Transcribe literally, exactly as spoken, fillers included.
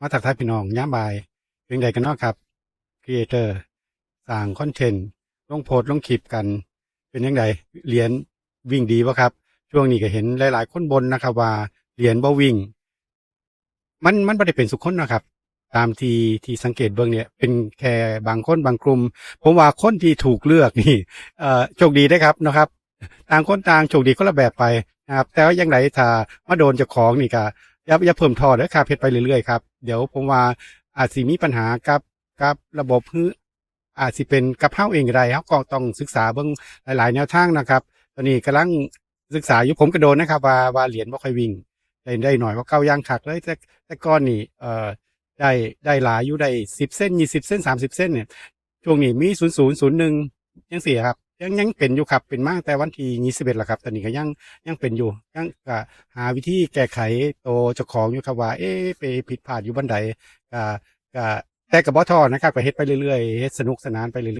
มาทักทายพี่น้องยามบ่าย เป็นไงกันเนาะครับ ครีเอเตอร์ สร้างคอนเทนต์ ลงโพสต์ลงคลิปกัน เป็นยังไง เหรียญวิ่งดีบ่ครับ ช่วงนี้ก็เห็นหลายๆ คนบ่นนะครับว่าเหรียญบ่วิ่ง มันมันบ่ได้เป็นสุคนนะครับ ตามที่ที่สังเกตเบิ่งเนี่ย เป็นแค่บางคนบางกลุ่ม ผมว่าคนที่ถูกเลือกนี่ เอ่อโชคดีได้ครับนะครับ ต่างคนต่างโชคดีคนละแบบไปนะครับ แต่ว่ายังไงถ้ามาโดนเจ้าของนี่ก็อย่าอย่าเพิ่มท้อเด้อครับ เฮ็ดไปเรื่อยๆ ครับ เดี๋ยวผมว่าอาจสิมีปัญหากับกับระบบ หรืออาจสิเป็นกับเฮาเองก็ได้ เฮาก็ต้องศึกษาเบิ่งหลายๆ แนวทางนะครับ ตอนนี้กำลังศึกษาอยู่ ผมก็โดนนะครับ ว่าว่าเหรียญบ่ค่อยวิ่ง ได้ได้หน่อยกว่าเก่าอย่างคักเลย แต่แต่ก่อนนี่เอ่อได้ได้หลายอยู่ ได้สิบเซน ยี่สิบเซน สามสิบเซนเนี่ย ช่วงนี้มีศูนย์ศูนย์ ศูนย์หนึ่ง จังซี้ครับ ยังยังเป็นอยู่ครับ เป็นมาตั้งแต่วันที่ยี่สิบเอ็ดแล้วครับ ตอนนี้ก็ยังยังเป็นอยู่ ยังก็หาวิธีแก้ไขตัวเจ้าของอยู่ครับ ว่าเอ๊ะไปผิดพลาดอยู่บ่อนใด ก็ก็แต่ก็บ่ท้อนะครับ ก็เฮ็ดไปเรื่อยๆ เฮ็ดสนุกสนานไปเรื่